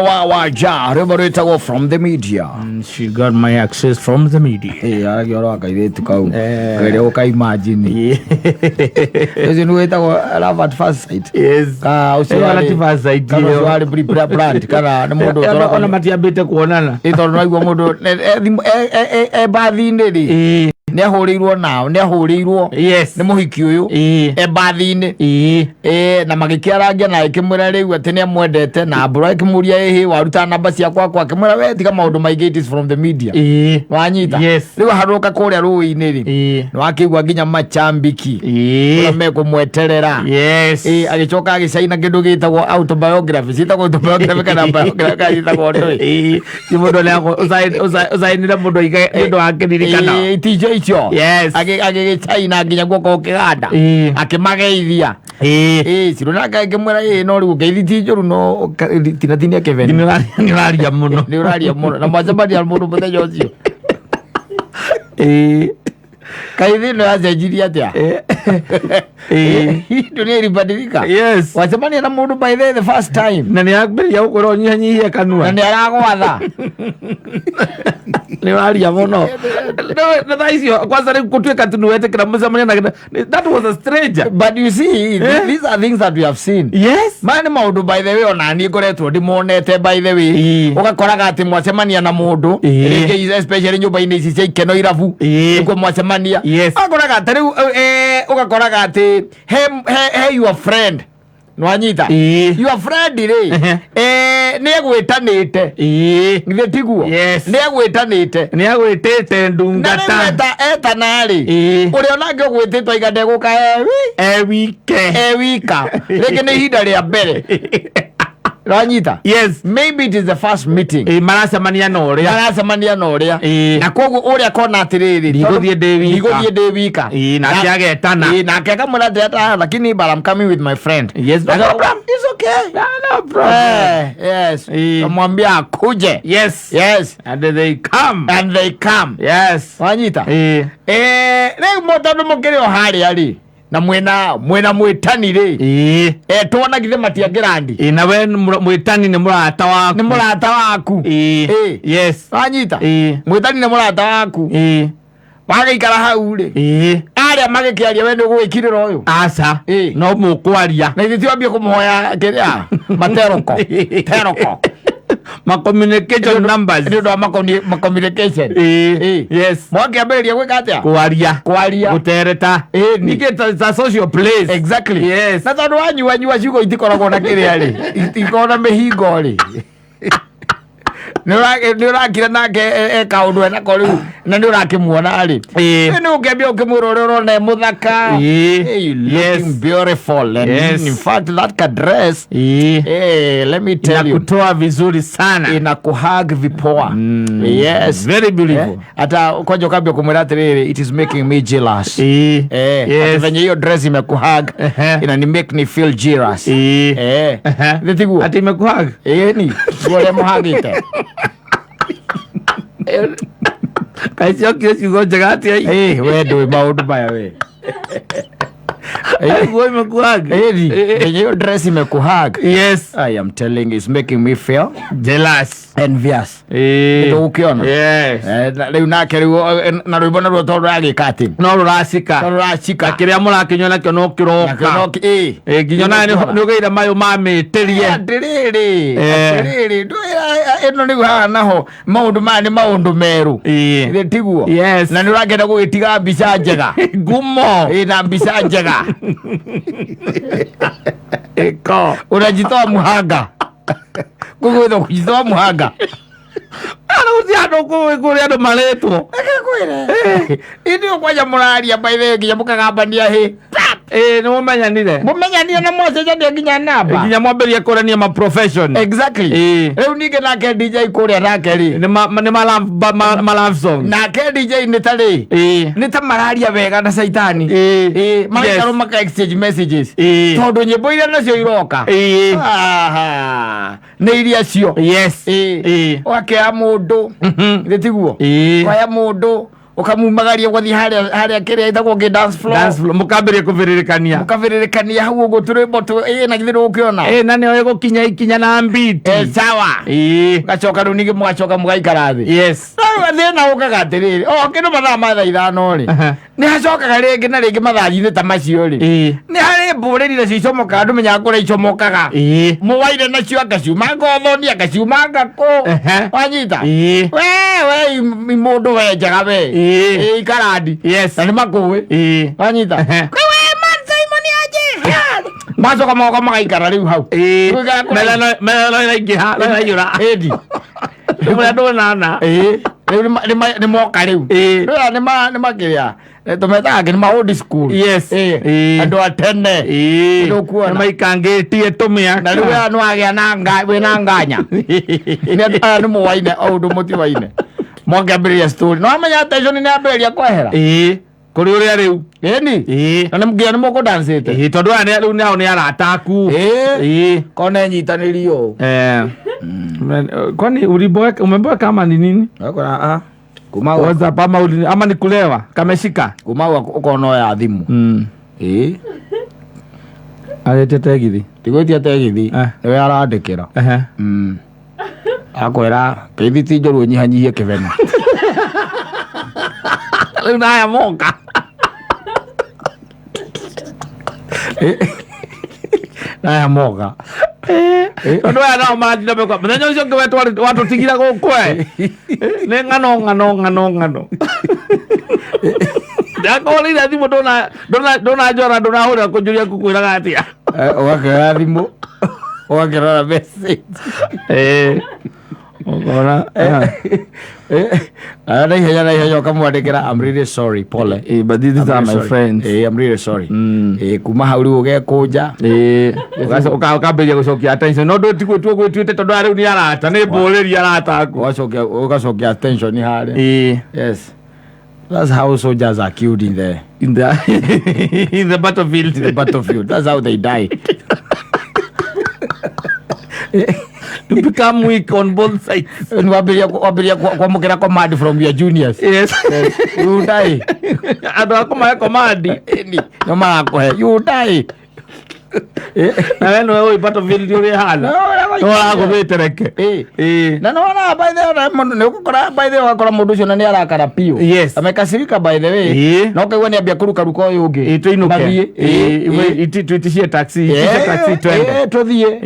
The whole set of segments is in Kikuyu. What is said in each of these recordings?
Wa ja rwĩmbo rwĩtagwo "From the Media". She got my access from the media. Ĩ aragia ũhoro wa kairĩtu kau. Eh. Kĩrĩa ũka imagine ũcio nĩ wĩtagwo love at first sight. Yes. Ka ũcio Eh, warĩ at first sight kana ũcio ĩyo. warĩ pre-planned kana nĩ mũndũ Ona ũtũraga matiambĩte kuonana. Ĩ tondũ naigua mũndũ e bathi-inĩ rĩ, nĩ ahũrĩirwo nao, nĩ ahũrĩirwo nĩ mũhiki ũyũ e bathi-inĩ. Ĩ na magĩkĩarangia na akĩmwĩra rĩu atĩ nĩ amwendete, na mbũra akĩmũria, "Ĩhĩ, waruta namba ciakwa kwa?" Akĩmwĩra, "We tiga maũndũ maingĩ, it is from the media." Wanyita? Yes. Rĩu aharũka kũrĩa rũĩ-inĩ rĩ, nĩ wakĩigua nginya machambiki ũrĩa mekũmweterera. Ĩ agĩcoka agĩcaina kĩndũ gĩtagwo autobiography, ciĩtagwo autobiography kana biography kana ciĩtagwo ndũĩ. Ti mũndũ ũcainire mũndũ aige nĩ ũndũ wa kĩririkano. Ĩ, iticio icio. Agĩgĩcaina nginya guoko kĩganda, akĩmageithia. Ĩ cirũ nake akĩmwĩra, "Ĩ no rĩu ngeithi ti njũru, no tinatinia kĩbeni." Nĩ ũraria mũno. Nĩ ũraria mũno na mwacemania mũndũ mũthenya ũcio. Kaĩ thĩ ĩno yacenjirie atĩa? Dunia ilibadilika. Wacemania na mũndũ by the first time Na nĩ ambĩrĩria gũkwĩra ũnyihanyihie kanua. Na nĩ aragwatha. Nĩ ũraria mũno. Na thaa icio kwanza rĩu gũtuĩka tu nĩwetĩkĩra mũcemania na that was a stranger. But you see, these are things that we have seen. Maya nĩ maũndũ, by the way, ona niĩ ngoretwo ndĩmonete, by the way. Ũgakoraga atĩ mwacemania na mũndũ rĩngĩ, especially nyũmba-inĩ ici cia ikeno, irabu, nĩkuo mwacemania. Ũgakoraga atĩ rĩu ũgakoraga atĩ he your friend, nwanyita? Your friend rĩ, nĩ egwĩtanĩte. Githĩ tiguo? Yes. Nĩ egwĩtanĩte. Nĩ agwĩtĩte Na rĩu ndungata. Etana rĩ, ũrĩa onake ũgwĩtĩtwo aiga ndegũka ewi E wike. E wika, rĩngĩ nĩ ihinda rĩa mbere, wanyita? Yes. Maybe it is the first meeting. Ĩ, maracemania na ũrĩa. Maracemania na ũrĩa. Na koguo ũrĩa akona atĩrĩrĩ, Ndigũthiĩ ndĩ wika. Ndigũthiĩ ndĩ wika. Ĩ, nake agetana. Ĩ, nake akamwĩra atĩ, "Ah, lakini but I'm coming with my friend." Yes, no problem. It's okay. No, no problem. Yes. Kamwambia akuje. Yes. And they come. And they come. Wanyita? Rĩu tondũ mũkĩrĩ o harĩa rĩ, na mwĩna mwĩtani rĩ, etwo na githĩ matiangĩrandi. Ĩ, na we mwĩtani nĩ mũrata waku. Nĩ mũrata waku. Wanyita? Mwĩtani nĩ mũrata waku. Wagĩikara hau rĩ, arĩa magĩkĩaria, we nĩ ũgũgĩkirĩra ũyũ? Aca. No mũkwaria. Na ithuĩ tiwambie kũmũhoya kĩrĩa materoko teroko. Ma communication numbers. Nĩ ũndũ wa ma communication. Mwakĩambĩrĩria gwĩka atĩa? Kwaria. Kwaria. Gũtereta. Ĩni. Ningĩ it's a social place. Exactly. Na tondũ wanyua nyua, ciugo itikoragwo na kĩrĩa rĩ, itikoragwo na mĩhingo rĩ, nĩ ũrakira nake e kaũndũ enako rĩu, na nĩ ũrakĩmuona rĩ, nĩ ũkĩambia ũkĩmwĩra ũrĩa ũrona e mũthaka. Hey, you looking beautiful and in fact that ka dress, hey, let me tell you, Inakutoa vizuri sana. Inakuhug vipoa. Yes. Very beautiful. Hata kwanja ukambia kumwĩra atĩrĩrĩ, "It is making me jealous." Ati venye hiyo dress imekuhug, inani make me feel jealous. Thĩ tiguo? Ati imekuhug. Ĩni guo ũrĩa mũhagĩte. Kaĩ ciokire ciugo njega atĩa? We ndũĩ maũndũ maya we. Guo imekuhug. Ĩni venye hiyo dress imekuhug, I am telling you, it's making me feel Jealous. Envious. Nĩtũgũkĩona. Na rĩu nake rĩu na rwĩmbo naruo tondũ ragĩka atĩ No rũracika. Tondũ rũracika. Na kĩrĩa mũrakĩnyua nakĩo no kĩroka. Nginya nawe nĩ ũgĩire mayũ mamĩtĩrie. Atĩrĩrĩ, atĩrĩrĩ, ĩno rĩu haha naho maũndũ maya nĩ maũndũ merũ. Githĩ tiguo? Yes. Na nĩ ũrakĩenda gũgĩtiga mbica njega. Ngumo. Ĩ na mbica njega. Ĩko. Unajitoa muhanga, kũgwĩthwo kujitoa muhanga. Rĩu ti andũ kũrĩ andũ marĩtwo. Reke ithuĩ kwanja mũraria by nginya mũkagambania hĩ. Ĩ, nĩ mũmenyanire. Mũmenyanire na mwacenjania nginya namba. Nginya mwambĩrĩrie kũrania ma profession. Rĩu ningĩ nake DJ kũrĩa nake rĩ, Nĩ ma love song. Nake DJ nĩ ta rĩ, nĩ ta mararia wega na caitani. Maraikara maka exchange messages, tondũ nyĩmbo iria nacio iroka, Aha, nĩ iria cio. Ũgakĩoya mũndũ, githĩ tiguo? Koya mũndũ. Ũkamumagaria ũgathiĩ harĩa kĩrĩa ĩtagwo ngĩ dance floor. Dance floor, mũkambĩrĩria kũbĩrĩrĩkania. Mũkabĩrĩrĩkania hau ũguo tũrwĩmbo ĩ na githĩ ndũgũkĩona? Ĩ, na nĩyo ĩgũkinya ikinya na mbiti. Eh, sawa. Mũgacoka rĩu ningĩ mũgacoka mũgaikara thĩ. Yes. Rĩu thĩna ũkaga atĩrĩrĩ, o kĩndũ mathaa ma thaa 5 rĩ, nĩ hacokaga rĩngĩ na rĩngĩ mathaa-inĩ ta macio rĩ, nĩ harĩ mbũrĩri nacio icomokaga, ndũmenyaga kũrĩa icomokaga. Mũwaire nacio akaciuma ngothoni, akaciuma ngakũ. Wanyita? We we mũndũ we njega we. Ĩ, ikarandi. Yes. Na nĩ makũĩ. Wanyita? We man Simon aje. Macoka moka magaikara rĩu hau. Gũikara kũraihu. Metha no ĩraingĩha, no ĩraiyũra. Ĩndi. Rĩmwe ndũnana. Ĩ, rĩu nĩ moka rĩu. Rĩu aya nĩ makĩrĩa tũmetaga angĩ nĩ ma old school. Yes. Ĩ, andũ a tene. Nĩũkuona. Nĩmaikangĩtie tũmĩaka. Na rĩu aya nĩwagĩa na wĩna nganya. Nĩ andũ aya nĩ mũwaine o ũndũ mũtiwaine. Mwakĩambĩrĩria story. Nĩ wamenya attention nĩ yambĩrĩria kwehera. Kũrĩ ũrĩa rĩu. Ĩni. Na nĩ nginya nĩ mũkũdancĩte. Tondũ aya rĩu nao nĩ arata aku. Kona nyitanĩrio. Kwani uliboeka, umeboeka ama ni nini? Ũgakora, ah, kuma WhatsApp ama ama ni kulewa kameshika. Kuma ũkona oya thimũ. Ĩ. Arĩtie tegithi. Tigwĩtia tegithi. Nĩwe arandĩkĩra. Akwĩra kĩithi ti njũru ũnyihanyihie kĩbena. Rĩu naya moka. Naya moka. Tondũ aya nao maratinda mekwa mũthenya ũcio ũngĩ we watũtigire gũkũ e. Nĩ ng'ano ng'ano ng'ano ng'ano. Ndakũhũrĩire thimũ ndũnanjora ndũnahũrĩra kũnjũria ngũkwĩraga atĩa. Ũgakĩoya thimũ ũgakĩrora message. Ũkona, Na ihenya na ihenya ũkamwandĩkĩra I'm really sorry, pole. But these I'm are really my sorry. friends. I'm really sorry. Kuma hau rĩu ũgekũnja. Ũkambĩrĩria gũcokia attention. No ndũtigwo gwĩtuĩte tondũ aya rĩu nĩ arata, nĩ mbũrĩri arata aku. Ũgacokia attention harĩa. Yes. That's how soldiers are killed in the In the battlefield. In the battlefield. That's how they die. You become weak on both sides. Wambĩrĩria kwamũkĩra command from your juniors. Yes. Yes. You die. Andũ a kũmahe command. Ĩni, nĩo marakũhe. You die. Na we nĩwe ũĩ battlefield ũrĩa ĩhana. No ũragũthĩte reke. Na nĩwona by the way, mũndũ nĩ ũgũkora by the way ũgakora mũndũ ũcio na nĩ arakara biũ. Yes. Amekasirika by the way. Na ũkaigua nĩ ambia kũrukaruka ũyũ ũngĩ. Tũinũke. Mathiĩ. Tuiticie taxi. Itishe taxi twende. Tũthiĩ.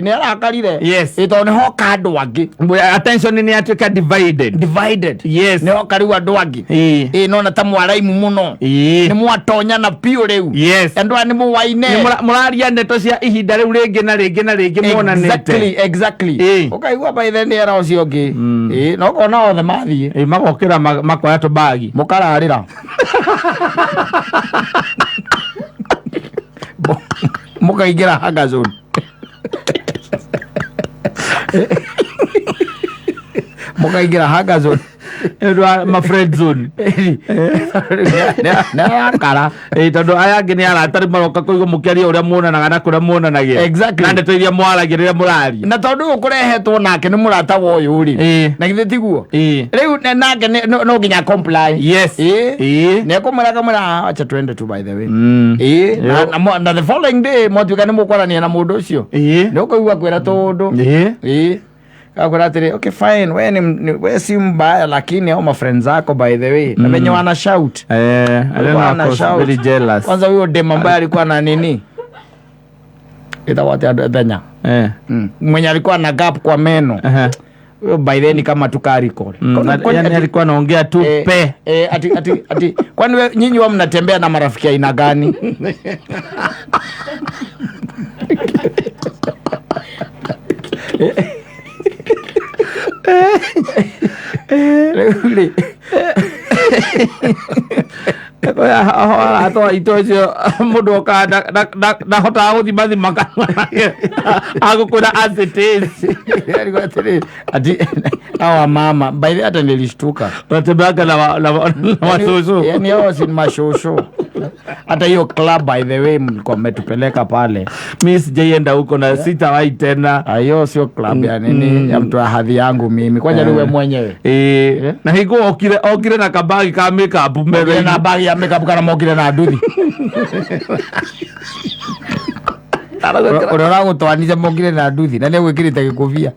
Nĩ arakarire. Yes. Tondũ nĩ hoka andũ angĩ. Attention nĩ yatuĩka divided. Divided. Yes. Nĩ hoka rĩu andũ angĩ. Nona ta mwaraimu mũno. Nĩ mwatonyana biũ rĩu. Yes. Andũ aya nĩ mũwaine. Nĩ mũraria ndeto cia ihinda rĩu rĩngĩ na rĩngĩ na rĩngĩ monanĩte. Exactly, exactly. Ũkaigua by the nĩ era ũcio ũngĩ. Na ũkona othe mathiĩ. Magokĩra makoya tũbagi. Mũkararĩra. Mũkaingĩra hunger zone. Mũkaingĩra hunger zone. Nĩ ũndũ wa ma friend zone. Nĩ arakara. Tondũ aya angĩ nĩ arata rĩu maroka kũigua mũkĩaria ũrĩa muonanaga na kũrĩa muonanagia. Exactly. Na ndeto iria mwaragia rĩrĩa mũraria. Na tondũ ũyũ kũrehetwo nake nĩ mũrata wa ũyũ rĩ. Na githĩ tiguo? Rĩu nake no nginya comply. Yes. Nĩ ekũmwĩra akamwĩra, acha twende tu by the way. Na the following day mwatuĩka nĩ mũkwarania na mũndũ ũcio. Nĩ ũkũigua kwĩra tũũndũ. Akwĩra atĩrĩ, okay fine, we ni we si mbaya lakini hao mafriends zako by the way. Na venye wana shout. Alikuwa Wana shout. very jealous. Kwanza huyo dem ambaye alikuwa na nini? Itakuwa ati Thenya. Mwenye alikuwa na gap kwa meno. Huyo by then kama tu kariko. Yani alikuwa anaongea tu pe. Ati, ati, ati, kwani we, nyinyi wa mnatembea na marafiki aina gani? Rĩu rĩ. Arata aitũ acio mũndũ okaga ndahotaga gũthimathima kanua agũkwĩra as it is. Alikuwa atĩrĩ, ati hawa mama by the hata nilishtuka. Unatembeaga na wasusu. Yani hao si mashosho. Hata hiyo club, by the way, mlikuwa mmetupeleka pale. Mi sijaienda huko na sitawahi tena. Ah, hiyo sio club ya nini, ya mtu wa hadhi yangu mimi. Kwanja niwe mwenyewe. Ĩĩ, na hingo okire na kabagi ka makeup Mokire mbere. Na bagi ya makeup kana mokire na nduthi? Ũrĩa ũragũtwanire mokire na nduthi na nĩ gwĩkĩrĩte gĩkũbia.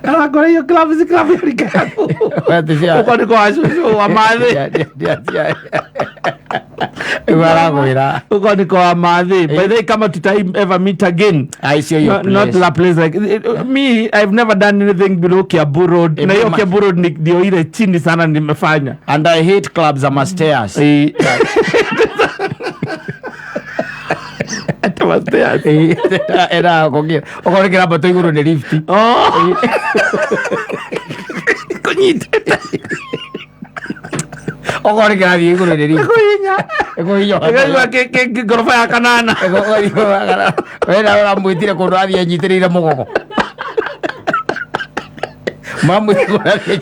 Arakora hiyo club si club ya rika yaku. Ati cia- Uko niko wa cucu wa mathi. Rĩu aragwĩra. Uko niko wa mathi. By the way, kama tuta ever meet again, Aicio hiyo not place. la place like me, I've never done anything below Kiambu Road. Na hiyo Kiambu Road ndio ile chini sana nimefanya. And I hate clubs za stairs. Ata ma stairs. Era kũngĩ okorwo nĩ kĩrambato igũrũ nĩ lift. Oh. Kũnyitĩte. Okorwo nĩ kĩrathiĩ igũrũ nĩ lift. Kũhinya. Ĩkũhinya. Ĩkaigua ngoroba ya kanana. Wena ũramwĩtire kũndũ athiĩ anyitĩrĩire mũgogo, mamwĩtire kũndũ athiĩ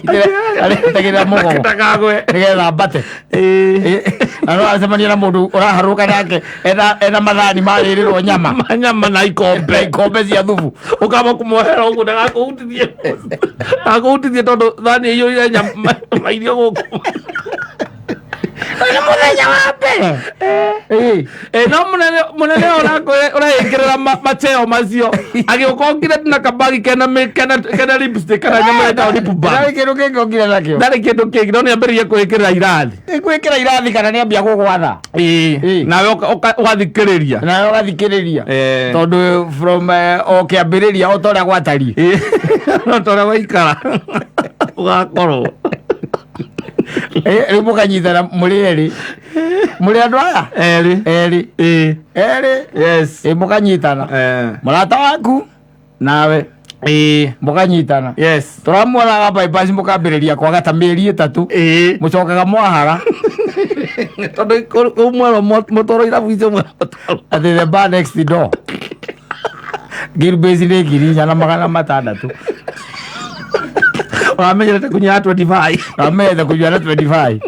anyitĩrĩire mũgogo. Ndakagwe. Nĩgetha ambate. Na no acemania na mũndũ ũraharũka nake ena mathani marĩrĩrwo nyama. Manyama na na ikombe. Ikombe cia thubu. Ũkamba kũmuohera ũguo ndagakũhutithie, ndagakũhutithie tondũ thani ĩiyũire nyama mairio gũkũ. Nĩ mũthenya wa mbere. Eh, no mũnene mũnene ũreĩkĩrĩra macheo macio agĩũka okire na kabagi kena kena lipstick kana nyama ĩtagwo lip balm. Ndarĩ kĩndũ kĩngĩ okire nakĩo. Ndarĩ kĩndũ kĩngĩ, no nĩambĩrĩrie kwĩkĩrĩra irathi. Gwĩkĩra irathi kana nĩambia gũgwatha. Ĩĩ, nawe ũgathikĩrĩria. Nawe ũgathikĩrĩria. Eh. Tondũ from o kĩambĩrĩria o ta ũrĩa gwatariĩ. Ĩĩ, no ta ũrĩa waikara ũgakorwo. Rĩu mũkanyitana mũrĩ erĩ, mũrĩ andũ aya erĩ. Erĩ. Ĩĩ. Erĩ. Yes. Ĩ, mũkanyitana. Eh. Mũrata waku nawe. Ĩĩ. Mũkanyitana. Yes. Tũramuonaga bypass, mũkambĩrĩria kwaga ta mĩeri 3. Ĩĩ. Mũcokaga mwahara. Tondũ kũu mwerwo mũtwarwo irabu icio mwerwo mũtwarwo. Atĩ the bar next door Gilbase nĩ 4600. Ũramenyerete kũnyua 25. Amenyete kũnyua na 25.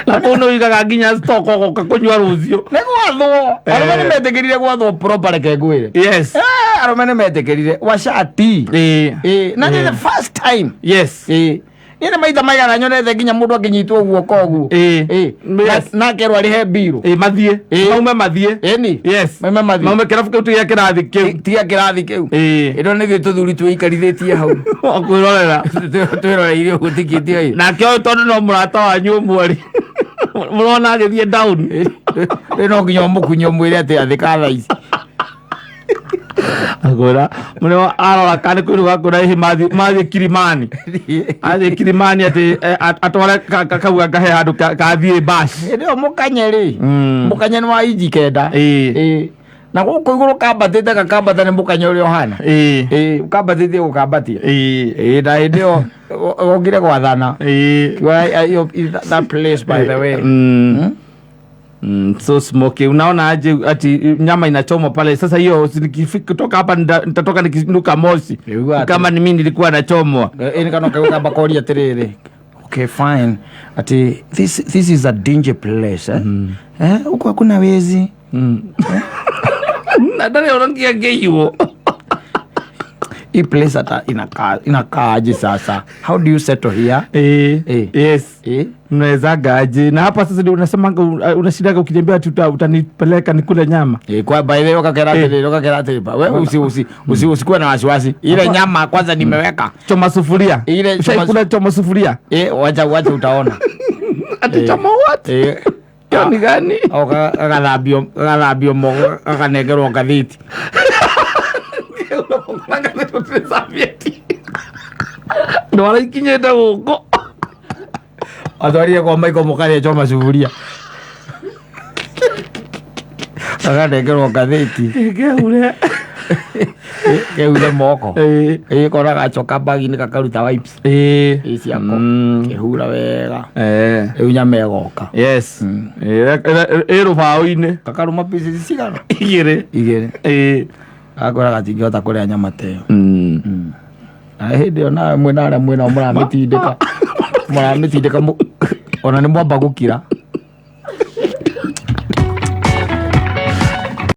Na kũu nĩ ũigaga nginya stock ũgoka kũnyua rũciũ. Nĩ gwathwo, arũme nĩ metĩkĩrire gwathwo proper, reke ngwĩre. Arũme nĩ metĩkĩrire wacati. Ĩĩ. Ĩĩ, na nĩ the first time. Yes. Ĩĩ, niĩ nĩ maita maigana nyonete nginya mũndũ akĩnyitwo guoko ũguo. Ĩĩ. Ĩĩ. Yes. Na akerwo arĩhe mbirũ. Ĩĩ, mathiĩ. Ĩĩ. Maume mathiĩ. Ĩni. Yes. Maume mathiĩ. Maume kĩrabu kĩu, tiga kĩrathi kĩu. Tiga kĩrathi kĩu. Ĩĩ. Ĩno nĩ ithuĩ tũthuri twĩikarithĩtie hau. O kwĩrorera. Twĩroreire ũguo tikĩtie. Nake ũyũ tondũ no mũrata wanyu ũmwe rĩ, mũrona agĩthiĩ down. Rĩ no nginya ũmũkunye ũmwĩre atĩ athĩka thaa ici. Agũra mũrĩa arora kana kwĩrwo gakũra ĩhĩ mathiĩ Kilimani, athiĩ Kilimani atĩ atware kau akahe handũ kathiĩ bash. Hĩndĩ ĩyo mũkanye rĩ, mũkanye nĩ wa inji 9. Ĩĩ. Ĩĩ. Na gũkũ igũrũ kambatĩte gakambata nĩ mũkanye ũrĩa ũhana. Ĩĩ. Ĩĩ, kambatĩtie gũkambatia. Ĩĩ. Ĩĩ, na hĩndĩ ĩyo wokire gwathana. Ĩĩ. That place, by the way. So smoky, unaona aje ati nyama inachomwa pale sasa? Hiyo kutoka hapa nitatoka nikinuka moshi. Nĩguo atĩ- Kama ni mimi nilikuwa nachomwa. Ĩĩ, kana kamba koria atĩrĩrĩ, okay fine, ati this is a danger place, eh? Eh, huku hakuna wezi. Na ndarĩ ona ngĩangĩiwo. Hii place hata inakaa inakaaje sasa? How do you settle here? Eh, Eh. yes. Eh? Mnawezaga aje? Na hapa sasa ndio unasemanga unashindaga ukiniambia ati utanipeleka nikule nyama. Eh, kwa by the way ukakera atĩrĩrĩ, ukakera atĩrĩ, we usi usikuwe na wasiwasi, ile nyama kwanza nimeweka. Choma sufuria. Ile choma. Ushaikula choma sufuria? Eh, wacha wacha, utaona. Ati Eh. choma what? Eh. Hiyo ni gani? O gagathambio moko, gakanengerwo ngathĩti. Ndwara ikinyĩte gũkũ. Atwarire kwa maiko mũkarĩa choma sufuria, gakanengerwo ngathĩti. Kehure. Kehure moko. Eh. Ĩ, kona gacoka bagi-inĩ gakaruta wipes. Eh. Ĩ, ciako kĩhura wega. Eh. Rĩu nyama ĩgoka. Yes. Ĩ rũbaũ-inĩ. Kakarũma pieces cigana? 2. 2. Eh. Gakwĩra gatingĩhota kũrĩa nyama ta ĩyo. Na hĩndĩ ĩyo nawe mwĩna arĩa mwĩnao mũramĩtindĩka, mũramĩtindĩka. Ona nĩ mwamba gũkira.